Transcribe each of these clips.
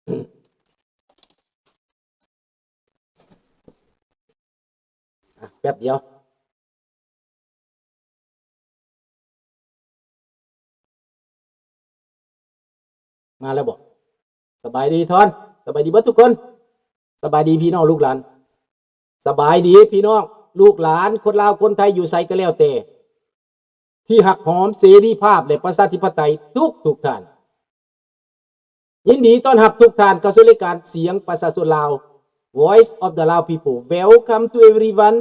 ອ່ະ ແປັບດຽວ ມາແລ້ວບໍ? ສະບາຍດີທອນ ສະບາຍດີເບິດທຸກຄົນ ສະບາຍດີພີ່ນ້ອງລູກຫຼານ ສະບາຍດີພີ່ນ້ອງລູກຫຼານ ຄົນລາວຄົນໄທຢູ່ໃສກໍແລ້ວແຕ່ ທີ່ຮັກຫອມເສລີພາບ ແລະ ປະຊາທິປະໄຕທຸກໆທ່ານ. ຍິນດີຕ້ອນຮັບທຸກທ່ານເຂົ້າສູ່ລາຍການສຽງປະຊາຊົນລາວ Voice of the Lao People. Welcome to everyone.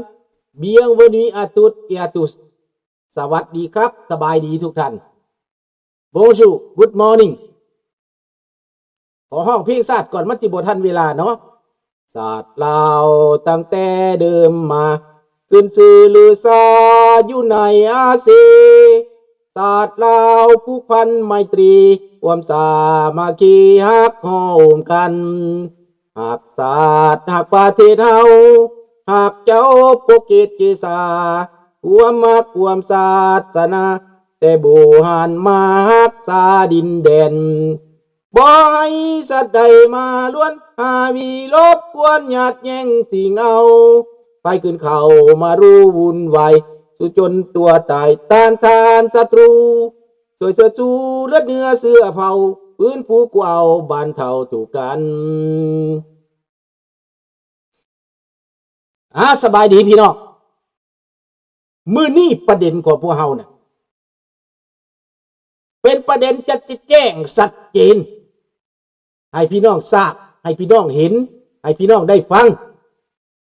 Bienvenue à toutes et à tous. ສະຫວັດດີຄັບ ສະບາຍດີທຸກທ່ານ. Bonjour, good morning. ຂໍຮ້ອງເພງຊາດກ່ອນ ມັນຊິບໍ່ທັນເວລາເນາະ. ຊາດລາວຕັ້ງແຕ່ເດີມມາ ຂຶ້ນຊື່ລືຊາຢູ່ໃນອາຊີ. ຊາດລາວຜູກພັນໄມຕີ ຮ່ວມສາມັກຄີຮັກຮ່ວມກັນ. ຮັກຊາດຮັກປະເທດເຮົາ ຮັກເຈົ້າປົກເກດເກສາ ຮ່ວມຮັກຮ່ວມສາສະໜາ ແຕ່ບູຮານມາຮັກສາດິນແດນ. ບໍ່ໃຫ້ສັດໃດມາລວນ ຫາວິລົບກວນຍາດແຍ່ງຊິງເອົາ ໄຟຂຶ້ນເຂົ້າມາຣູວຸ່ນວາຍ ສູ້ຈົນຕົວຕາຍຕ້ານທານສັດຕູ ຊ່ວຍເຊີດຊູເລືອດເນື້ອເຊື້ອເຜົ່າ ຟື້ນຟູກູ້ເອົາບ້ານເຖົ້າທຸກກັນ. ອາ ສະບາຍດີພີ່ນ້ອງ. ມື້ນີ້ປະເດັນຂອງພວກເຮົານະ ເປັນປະເດັນຈະແຈ້ງຊັດເຈນ ໃຫ້ພີ່ນ້ອງຊາບ ໃຫ້ພີ່ນ້ອງເຫັນ ໃຫ້ພີ່ນ້ອງໄດ້ຟັງ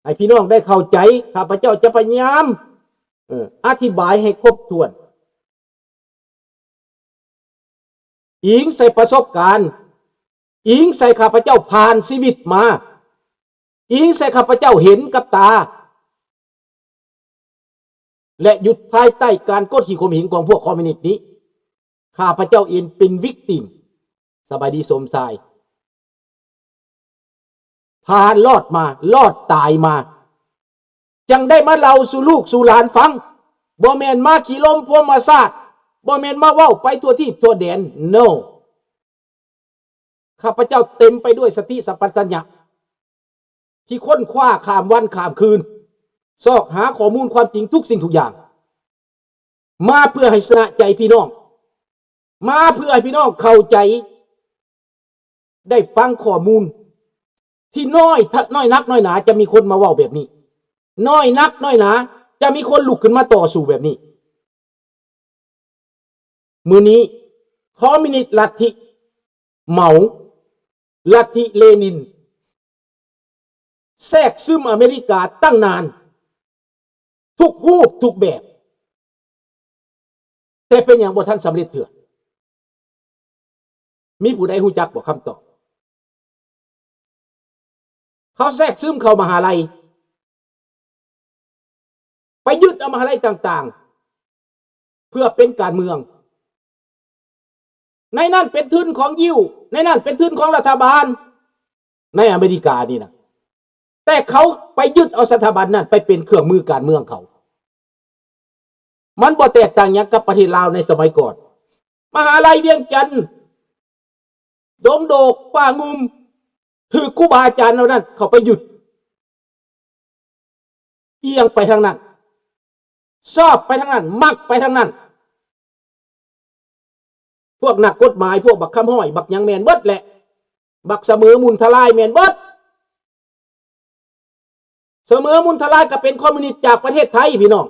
ໃຫ້ພີ່ນ້ອງໄດ້ເຂົ້າໃຈ. ຂ້າພະເຈົ້າຈະພະຍາຍາມ ເອີ ອະທິບາຍໃຫ້ຄົບຖ້ວນ. ອີງໃສ່ປະສົບການ, ອີງໃສ່ຂ້າພະເຈົ້າຜ່ານຊີວິດມາ, ອີງໃສ່ຂ້າພະເຈົ້າເຫັນກັບຕາ ແລະ ຢູ່ພາຍໃຕ້ການກົດຂີ່ຂົ່ມເຫງຂອງພວກຄອມມິວນິດນີ້, ຂ້າພະເຈົ້າເອງເປັນວິກຕິມ. ສະບາຍດີສົມຊາຍ. ຜ່ານລອດມາ, ລອດຕາຍມາ, ຈັ່ງໄດ້ມາເລົ່າສູ່ລູກສູ່ຫຼານຟັງ. ບໍ່ແມ່ນມາຂີ້ລົມພົມມະຊາດ, ບໍ່ແມ່ນມາເວົ້າໄປທົ່ວທີບທົ່ວແດນ. No. ຂ້າພະເຈົ້າເຕັມໄປດ້ວຍສະຕິສຳປັນສັນຍະ ທີ່ຄົ້ນຄວ້າຂ້າມວັນຂ້າມຄືນ, ຊອກຫາຂໍ້ມູນຄວາມຈິງທຸກສິ່ງທຸກຢ່າງ. ມາເພື່ອໃຫ້ຊະນະໃຈພີ່ນ້ອງ, ມາເພື່ອໃຫ້ພີ່ນ້ອງເຂົ້າໃຈ, ໄດ້ຟັງຂໍ້ມູນທີ່ນ້ອຍ, ນ້ອຍນັກນ້ອຍໜາຈະມີຄົນມາເວົ້າແບບນີ້, ນ້ອຍນັກນ້ອຍໜາຈະມີຄົນລຸກຂຶ້ນມາຕໍ່ສູ້ແບບນີ້. ມື້ນີ້ຄອມມິວນິດລັດທິເມົາ, ລັດທິເລນິນ ແຊກຊຶມອາເມລິກາຕັ້ງນານ, ທຸກຮູບທຸກແບບ, ແຕ່ເປັນຫຍັງບໍ່ທັນສຳເລັດເທື່ອ? ມີຜູ້ໃດຮູ້ຈັກບໍ່ຄຳຕອບ? ເຂົາແຊກຊຶມເຂົ້າມະຫາໄລ, ໄປຍຶດເອົາມະຫາໄລຕ່າງໆ ເພື່ອເປັນການເມືອງ. ໃນນັ້ນເປັນທຶນຂອງຢິວ, ໃນນັ້ນເປັນທຶນຂອງລັດຖະບານໃນອາເມລິການີ້ນະ, ແຕ່ເຂົາໄປຍຶດເອົາສະຖາບັນນັ້ນໄປເປັນເຄື່ອງມືການເມືອງເຂົາ. ມັນບໍ່ແຕກຕ່າງຫຍັງກັບປະເທດລາວໃນສະໄໝກ່ອນ. ມະຫາໄລວຽງຈັນ, ດົງໂດກ, ປ່າງຸ່ມ, ຖືກຄູບາອາຈານເຫຼົ່ານັ້ນເຂົ້າໄປຍຶດ. ອຽງໄປທາງນັ້ນ, ຊອບໄປທາງນັ້ນ, ມັກໄປທາງນັ້ນ. ພວກນັກກົດໝາຍ, ພວກບັກຄຳຮ້ອຍ, ບັກຫຍັງແມ່ນເບິດແຫຼະ, ບັກສະເໝີມູນທະລາຍແມ່ນເບິດ. ສະເໝີມູນທະລາຍກໍເປັນຄອມມິວນິດຈາກປະເທດໄທ ພີ່ນ້ອງ.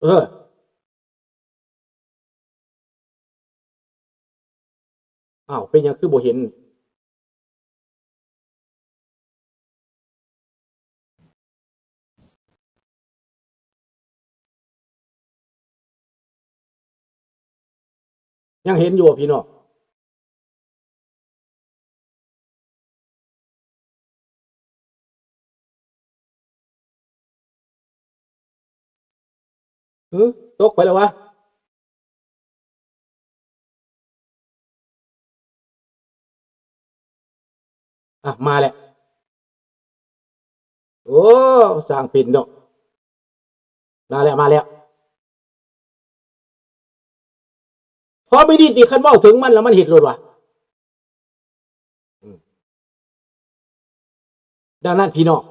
ເອີ ອ້າວ ເປັນຫຍັງຄືບໍ່ເຫັນ? ຍັງເຫັນຢູ່ບໍ່ພີ່ນ້ອງ? ຫື ຕົກໄປແລ້ວວະ? ອ່ະ ມາແລ້ວ. ໂອ້ ຊ່າງເປັນເນາະ. ມາແລ້ວ ມາແລ້ວ. ຄອມມິວນິດນີ້ ຄັນເວົ້າເຖິງມັນແລ້ວ ມັນເຮັດໂລດວ່າ ດັ່ງນັ້ນພີ່ນ້ອງ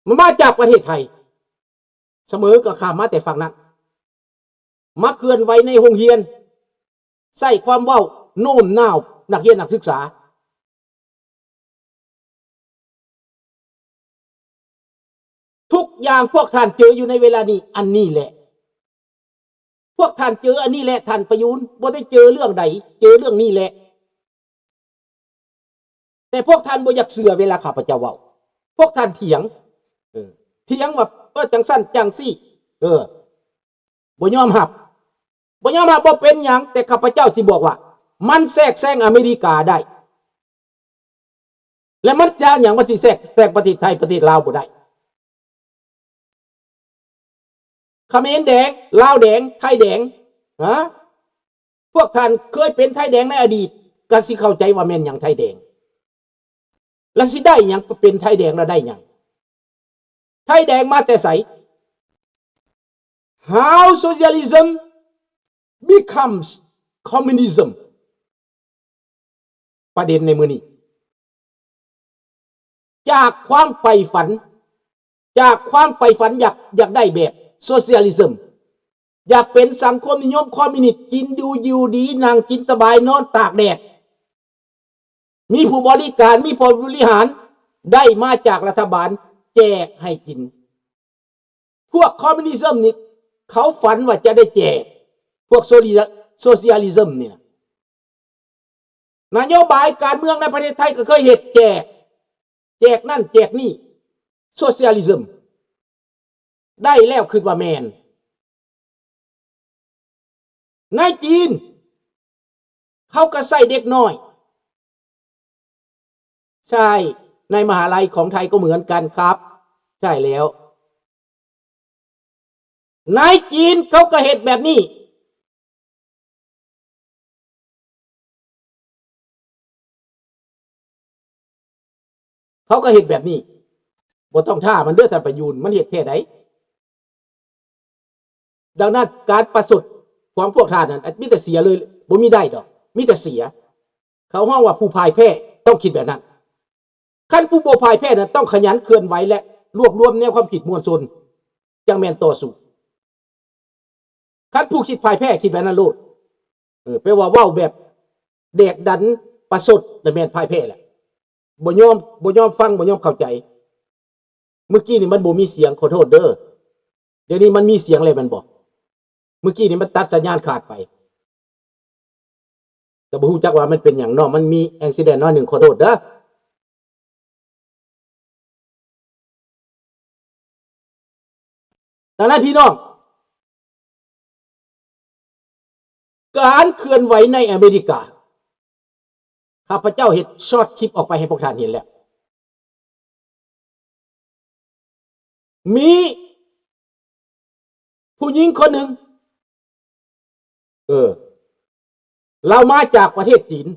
ມັນມາຈາກປະເທດໄທ ສະເໝີກໍຂ້າມມາແຕ່ຝັ່ງນັ້ນ ມາເຄື່ອນໄຫວໃນໂຮງຮຽນ ໃຊ້ຄວາມເວົ້າໂນ້ມນ້າວນັກຮຽນນັກສຶກສາ. ທຸກຢ່າງພວກທ່ານເຈີຢູ່ໃນເວລານີ້ ອັນນີ້ແຫຼະ. ພວກທ່ານເຈີອັນນີ້ແຫຼະ ທ່ານປະຢູນ ບໍ່ໄດ້ເຈີເລື່ອງໃດ ເຈີເລື່ອງນີ້ແຫຼະ. ແຕ່ພວກທ່ານບໍ່ຢາກເຊື່ອເວລາຂ້າພະເຈົ້າເວົ້າ. ພວກທ່ານຖຽງ ເອີ ຖຽງວ່າ ເອີ ຈັ່ງຊັ້ນຈັ່ງຊີ້ ເອີ ບໍ່ຍອມຮັບ ບໍ່ຍອມຮັບ ບໍ່ເປັນຫຍັງ. ແຕ່ຂ້າພະເຈົ້າຊິບອກວ່າ ມັນແຊກແຊງອາເມລິກາໄດ້ ແລະ ມັນຈະຫຍັງ ມັນຊິແຊກແຊງປະເທດໄທ ປະເທດລາວບໍ່ໄດ້. ຂະເໝນແດງ ລາວແດງ ໄທແດງ ຮະ? ພວກທ່ານເຄີຍເປັນໄທແດງໃນອະດີດ ກໍຊິເຂົ້າໃຈວ່າແມ່ນຫຍັງໄທແດງ ແລະ ຊິໄດ້ຫຍັງ ເປັນໄທແດງແລ້ວໄດ້ຫຍັງ? ໄທແດງມາແຕ່ໃສ? How socialism becomes communism. ປະເດັນໃນມື້ນີ້ ຈາກຄວາມໃຝ່ຝັນ ຈາກຄວາມໃຝ່ຝັນຢາກ ຢາກໄດ້ແບບ socialism ຢາກເປັນສັງຄົມນິຍົມຄອມມິວນິດ ກິນຢູ່ຢູ່ດີ ນັ່ງກິນສະບາຍ ນອນຕາກແດດ ມີຜູ້ບໍລິການ ມີຜູ້ບໍລິຫານ ໄດ້ມາຈາກລັດຖະບານແຈກໃຫ້ກິນ. ພວກຄອມມິວນິດນີ້ ເຂົາຝັນວ່າຈະໄດ້ແຈກ ພວກ socialism ນີ້ນະ. ນະໂຍບາຍການເມືອງໃນປະເທດໄທກໍເຄີຍເຮັດແຈກ ແຈກນັ້ນແຈກນີ້ socialism ໄດ້ແລ້ວຄິດວ່າແມ່ນ. ໃນຈີນ ເຂົາກໍໃຊ້ເດັກນ້ອຍ ໃຊ່ ໃນມະຫາໄລຂອງໄທກໍເໝືອນກັນຄັບ ໃຊ່ແລ້ວ ໃນຈີນເຂົາກໍເຮັດແບບນີ້ ເຂົາກໍເຮັດແບບນີ້ ບໍ່ຕ້ອງຖ້າມັນເດີທ່ານປະຢູນ ມັນເຮັດແທ້ໃດ. ດັ່ງນັ້ນ ການປະຊົດຂອງພວກທ່ານນັ້ນ ມີແຕ່ເສຍເລີຍ ບໍ່ມີໄດ້ດອກ ມີແຕ່ເສຍ. ເຂົາຮ້ອງວ່າຜູ້ພ່າຍແພ້ ຕ້ອງຄິດແບບນັ້ນ. ຄັນຜູ້ບໍ່ພ່າຍແພ້ນັ້ນ ຕ້ອງຂະຫຍັນເຄື່ອນໄຫວ ແລະ ລວບລວມແນວຄວາມຄິດມວນຊົນ ຈັ່ງແມ່ນຕໍ່ສູ້. ຄັນຜູ້ຄິດພ່າຍແພ້ ຄິດແບບນັ້ນໂລດ ເອີ ແປວ່າເວົ້າແບບແດກດັນປະຊົດ ລະແມ່ນພ່າຍແພ້ແຫຼະ ບໍ່ຍອມ ບໍ່ຍອມຟັງ ບໍ່ຍອມເຂົ້າໃຈ. ມື້ກີ້ນີ້ມັນບໍ່ມີສຽງ ຂໍໂທດເດີ. ດຽວນີ້ມັນມີສຽງແລ້ວແມ່ນບໍ່? ມື້ກີ້ນີ້ມັນຕັດສັນຍານຂາດໄປ ແຕ່ບໍ່ຮູ້ຈັກວ່າມັນເປັນຫຍັງເນາະ ມັນມີ accident ໜ້ອຍໜຶ່ງ ຂໍໂທດເດີ. ດັ່ງນັ້ນພີ່ນ້ອງ ການເຄື່ອນໄຫວໃນອາເມລິກາ ຂ້າພະເຈົ້າເຮັດ short clip ອອກໄປໃຫ້ພວກທ່ານເຫັນແລ້ວ. ມີຜູ້ຍິງຄົນໜຶ່ງ ເອີ ລາວມາຈາກປະເທດຈີນ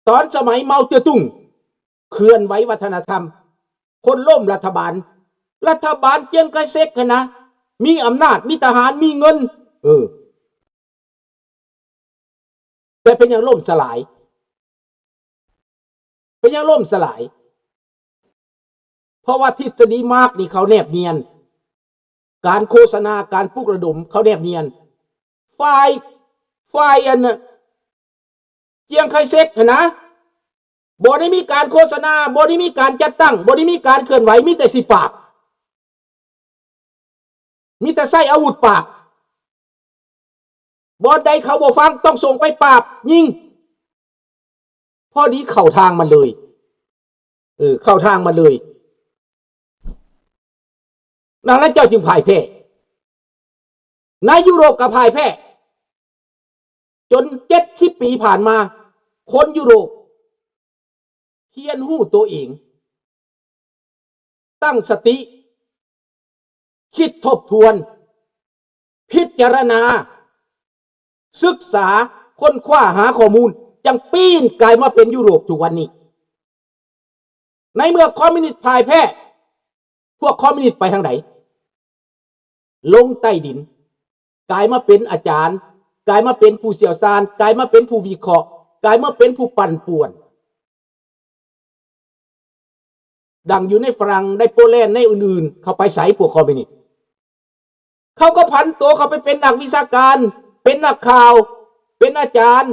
ຕອນສະໄໝເມົາເຈືອຕຸງ ເຄື່ອນໄຫວວັດທະນະທຳ ຄົນລົ້ມລັດຖະບານ ລັດຖະບານຈຽງໄຄເຊັກຫັ້ນນະ ມີອຳນາດ ມີທະຫານ ມີເງິນ ເອີ ແຕ່ເປັນຫຍັງລົ້ມສະຫຼາຍ? ເປັນຫຍັງລົ້ມສະຫຼາຍ? ເພາະວ່າທິດສະດີມາກນີ້ເຂົາແນບນຽນ ການໂຄສະນາ ການປຸກລະດົມເຂົາແນບນຽນ. ຝ່າຍ ຝ່າຍອັນ ຈຽງໄຄເຊັກຫັ້ນນະ ບໍ່ໄດ້ມີການໂຄສະນາ ບໍ່ໄດ້ມີການຈັດຕັ້ງ ບໍ່ໄດ້ມີການເຄື່ອນໄຫວ ມີແຕ່ຊິປາບ ມີແຕ່ໃຊ້ອາວຸດປາບ ບ່ອນໃດເຂົາບໍ່ຟັງ ຕ້ອງສົ່ງໄປປາບຍິງ. ພໍດີເຂົ້າທາງມັນເລີຍ ເອີ ເຂົ້າທາງມັນເລີຍ. ດັ່ງນັ້ນເຈົ້າຈຶ່ງພ່າຍແພ້. ໃນຢູໂຣບກໍພ່າຍແພ້. ຈົນເຈັດສິບປີຜ່ານມາ ຄົນຢູໂຣບຮຽນຮູ້ໂຕເອງ, ຕັ້ງສະຕິ, ຄິດທົບທວນ, ພິຈາລະນາ, ສຶກສາ, ຄົ້ນຄວ້າ, ຫາຂໍ້ມູນ, ຈັ່ງປີ້ນກາຍມາເປັນຢູໂຣບທຸກວັນນີ້. ໃນເມື່ອຄອມມິວນິດພ່າຍແພ້, ພວກຄອມມິວນິດໄປທາງໃດ? ລົງໃຕ້ດິນ, ກາຍມາເປັນອາຈານ, ກາຍມາເປັນຜູ້ຊ່ຽວຊານ, ກາຍມາເປັນຜູ້ວິເຄາະ, ກາຍມາເປັນຜູ້ປັ່ນປ່ວນ ດັ່ງຢູ່ໃນຝຣັ່ງ ໃນໂປແລນ ໃນອື່ນໆ ເຂົາໄປໃສພວກຄອມມິວນິດ? ເຂົາກໍຜັນຕົວເຂົ້າໄປເປັນນັກວິຊາການ ເປັນນັກຂ່າວ ເປັນອາຈານ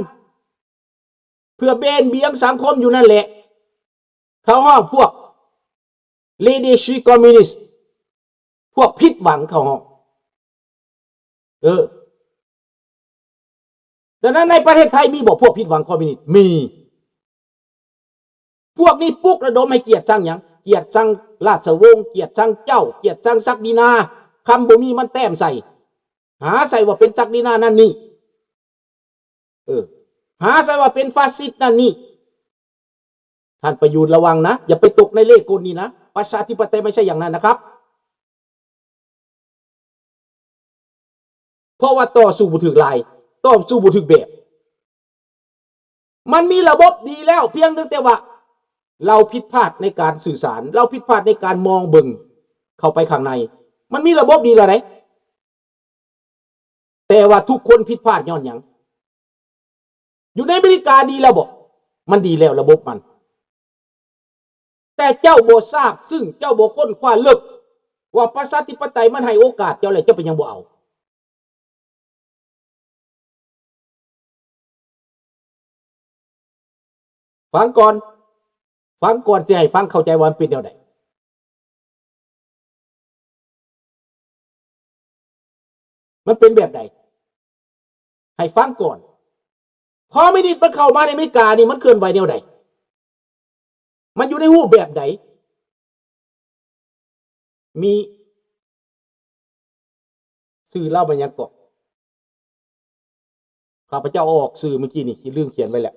ເພື່ອເບນບຽງສັງຄົມຢູ່ນັ້ນແຫຼະ. ເຂົາຮ້ອງພວກ Les déçus communistes ພວກຜິດຫວັງເຂົາຮ້ອງ. ເອີ ດັ່ງນັ້ນໃນປະເທດໄທມີບໍ່ພວກຜິດຫວັງຄອມມິວນິດ? ມີ. ພວກນີ້ປຸກລະດົມໃຫ້ກຽດຊັງຫຍັງ? ກຽດຊັງລາຊະວົງ, ກຽດຊັງເຈົ້າ, ກຽດຊັງສັກດິນາ. ຄຳບໍ່ມີມັນແຕ້ມໃສ່. ຫາໃສ່ວ່າເປັນສັກດິນານັ້ນນີ້. ເອີ ຫາໃສ່ວ່າເປັນຟາຊິດນັ້ນນີ້. ທ່ານປະຍຸດລະວັງນະ, ຢ່າໄປຕົກໃນເລ່ກົນນີ້ນະ. ປະຊາທິປະໄຕໄມ່ໃຊ່ຢ່າງນັ້ນນະຄັບ. ເພາະວ່າຕໍ່ສູ້ບໍ່ຖືກລາຍ, ຕໍ່ສູ້ບໍ່ຖືກແບບ. ມັນມີລະບົບດີແລ້ວ, ພຽງແຕ່ວ່າລາວຜິດພາດໃນການສື່ສານ, ລາວຜິດພາດໃນການມອງເບິ່ງເຂົ້າໄປຂ້າງໃນ. ມັນມີລະບົບດີແລ້ວໃດ. ແຕ່ວ່າທຸກຄົນຜິດພາດຍ້ອນຫຍັງ? ຢູ່ໃນອາເມລິກາດີແລ້ວບໍ່? ມັນດີແລ້ວລະບົບມັນ. ແຕ່ເຈົ້າບໍ່ຊາບຊຶ້ງ, ເຈົ້າບໍ່ຄົ້ນຄວ້າເລິກວ່າປະຊາທິປະໄຕມັນໃຫ້ໂອກາດເຈົ້າແລ້ວ, ເຈົ້າເປັນຫຍັງບໍ່ເອົາ? ຟັງກ່ອນ, ຟັງກ່ອນ ຊິໃຫ້ຟັງເຂົ້າໃຈວ່າມັນເປັນແນວໃດ. ມັນເປັນແບບໃດ? ໃຫ້ຟັງກ່ອນ. ຄອມມິວນິດມັນເຂົ້າມາໃນອາເມລິການີ້ ມັນເຄື່ອນໄຫວແນວໃດ? ມັນຢູ່ໃນຮູບແບບໃດ? ມີ ຊື່ລາວວ່າຫຍັງເກາະ? ຂ້າພະເຈົ້າເອົາອອກຊື່ມື້ກີ້ນີ້ ລືມຂຽນໄວ້ແລ້ວ.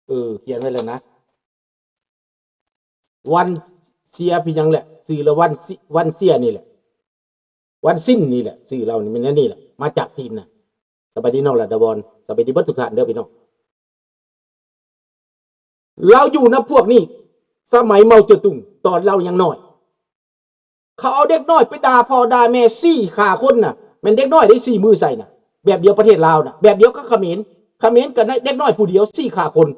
ເອີ ຂຽນໄວ້ແລ້ວນະ. ວັນເຊຍ ເປັນຫຍັງແຫຼະ? ຊື່ລາວວັນເຊຍ ວັນເຊຍນີ້ແຫຼະ. ວັນຊິນນີ້ແຫຼະ. ຊື່ລາວນີ້ແມ່ນແນວນີ້ແຫຼະ. ມາຈາກຈີນນະ. ສະບາຍດີນ້ອງລະດາວອນ. ສະບາຍດີເບິດທຸກທ່ານເດີພີ່ນ້ອງ. ລາວຢູ່ນຳພວກນີ້ສະໄໝເມົາເຈີຕຸງ ຕອນລາວຍັງນ້ອຍ. ເຂົາເອົາເດັກນ້ອຍໄປດ່າພໍ່ດ່າແມ່ ຊີ້ຂ້າຄົນນະ. ແມ່ນເດັກນ້ອຍໄດ້ຊີ້ມືໃສ່ນະ. ແບບດຽວປະເທດລາວນະ. ແບບດຽວກັບຂະເໝນ. ຂະເໝນກໍໄດ້ເດັກນ້ອຍຜູ້ດຽວຊີ້ຂ້າຄົນ.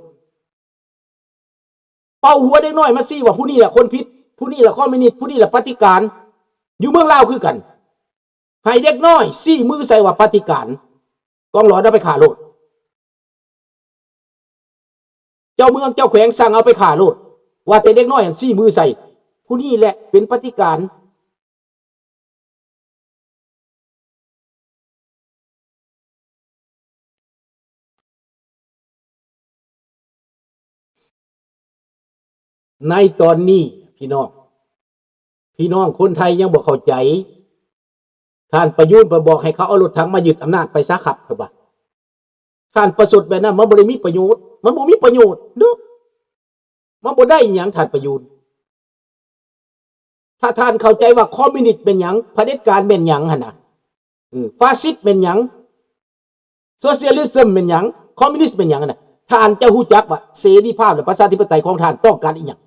ເປົ່າຫົວເດັກນ້ອຍມາຊີ້ວ່າຜູ້ນີ້ລະຄົນຜິດ, ຜູ້ນີ້ລະຄອມມິວນິດ, ຜູ້ນີ້ລະປະຕິການ. ຢູ່ເມືອງລາວຄືກັນ. ໃຫ້ເດັກນ້ອຍຊີ້ມືໃສ່ວ່າປະຕິການ. ກອງຫຼອນເອົາໄປຂ້າໂລດ. ເຈົ້າເມືອງເຈົ້າແຂວງສັ່ງເອົາໄປຂ້າໂລດ. ວ່າແຕ່ເດັກນ້ອຍຫັ້ນຊີ້ມືໃສ່. ຜູ້ນີ້ແຫຼະເປັນປະຕິການ. ໃນຕອນນີ້ພີ່ນ້ອງ, ພີ່ນ້ອງຄົນໄທຍັງບໍ່ເຂົ້າໃຈ. ທ່ານປະຍຸດໄປບອກໃຫ້ເຂົາເອົາລົດຖັງມາຍຶດອຳນາດໄປຊະຄັບ ເພິ່ນວ່າ. ທ່ານປະຊົດແບບນັ້ນ ມັນບໍ່ໄດ້ມີປະໂຫຍດ, ມັນບໍ່ມີປະໂຫຍດເນາະ. ມັນບໍ່ໄດ້ອີ່ຫຍັງທ່ານປະຍຸດ. ຖ້າທ່ານເຂົ້າໃຈວ່າຄອມມິວນິດແມ່ນຫຍັງ, ຜະເດັດການແມ່ນຫຍັງຫັ້ນນະ, ເອີ ຟາຊິດແມ່ນຫຍັງ, ໂຊຊຽລິຊຶມແມ່ນຫຍັງ, ຄອມມິວນິດແມ່ນຫຍັງຫັ້ນນະ, ທ່ານຈະຮູ້ຈັກວ່າເສລີພາບ ແລະ ປະຊາທິປະໄຕຂອງທ່ານຕ້ອງການອີ່ຫຍັງ.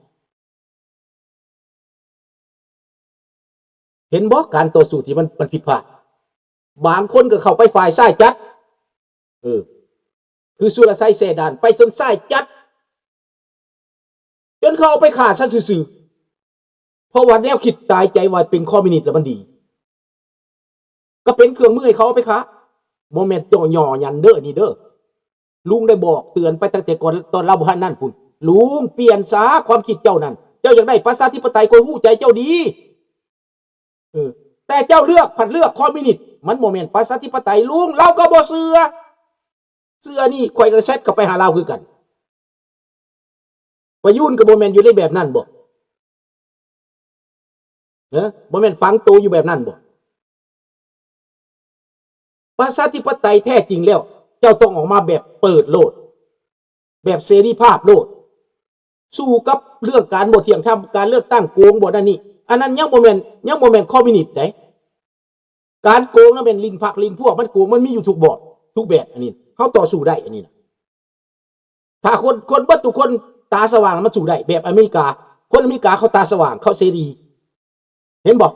ເຫັນບໍ່? ການຕໍ່ສູ້ທີ່ມັນ, ມັນຜິດພາດ. ບາງຄົນກໍເຂົ້າໄປຝ່າຍຊ້າຍຈັດ. ເອີ ຄືສຸລະໄຊ ແຊດານ ໄປຊົນຊ້າຍຈັດ ຈົນເຂົາເອົາໄປຂ້າຊະຊື່ໆ. ເພາະວ່າແນວຄິດຕາຍໃຈວ່າເປັນຄອມມິວນິດແລ້ວມັນດີ. ກໍເປັນເຄື່ອງມືໃຫ້ເຂົາເອົາໄປຂ້າ. ບໍ່ແມ່ນເຈາະຫຍໍ້ຫຍັນເດີ ນີ້ເດີ. ລຸງໄດ້ບອກເຕືອນໄປຕັ້ງແຕ່ກ່ອນ ຕອນລາວບໍ່ທັນນັ້ນພຸ້ນ. ລຸງປ່ຽນຊາຄວາມຄິດເຈົ້ານັ້ນ. ເຈົ້າຢາກໄດ້ປະຊາທິປະໄຕ ຂ້ອຍຮູ້ໃຈເຈົ້າດີ. ເອີ ແຕ່ເຈົ້າເລືອກ ພັດເລືອກຄອມມິວນິດ. ມັນບໍ່ແມ່ນປະຊາທິປະໄຕ ລຸງ. ລາວກໍບໍ່ເຊື່ອ. ເຊື່ອນີ້ ຂ້ອຍກໍແຊັດເຂົ້າໄປຫາລາວຄືກັນ. ປະຍຸນກໍບໍ່ແມ່ນຢູ່ໃນແບບນັ້ນບໍ? ເອີ ບໍ່ແມ່ນຝັງໂຕຢູ່ແບບນັ້ນບໍ? ປະຊາທິປະໄຕແທ້ຈິງແລ້ວ ເຈົ້າຕ້ອງອອກມາແບບເປີດໂລດ, ແບບເສລີພາບໂລດ, ສູ້ກັບເລື່ອງການບໍ່ທ່ຽງທຳ, ການເລືອກຕັ້ງໂກງບໍ່ນັ້ນນີ້. ອັນນັ້ນຍັງບໍ່ແມ່ນ, ຍັງບໍ່ແມ່ນຄອມມິວນິດໃດ. ການໂກງນະແມ່ນຫຼິ້ນພັກຫຼິ້ນພວກ, ມັນໂກງ, ມັນມີຢູ່ທຸກບອດ, ທຸກແບບ. ອັນນີ້ເຮົາຕໍ່ສູ້ໄດ້, ອັນນີ້ນະ. ຖ້າຄົນ, ຄົນເບິດທຸກຄົນຕາສະຫວ່າງ ມັນສູ້ໄດ້. ແບບອາເມລິກາ, ຄົນອາເມລິກາເຂົາຕາສະຫວ່າງ, ເຂົາເສລີ. ເຫັນບໍ່?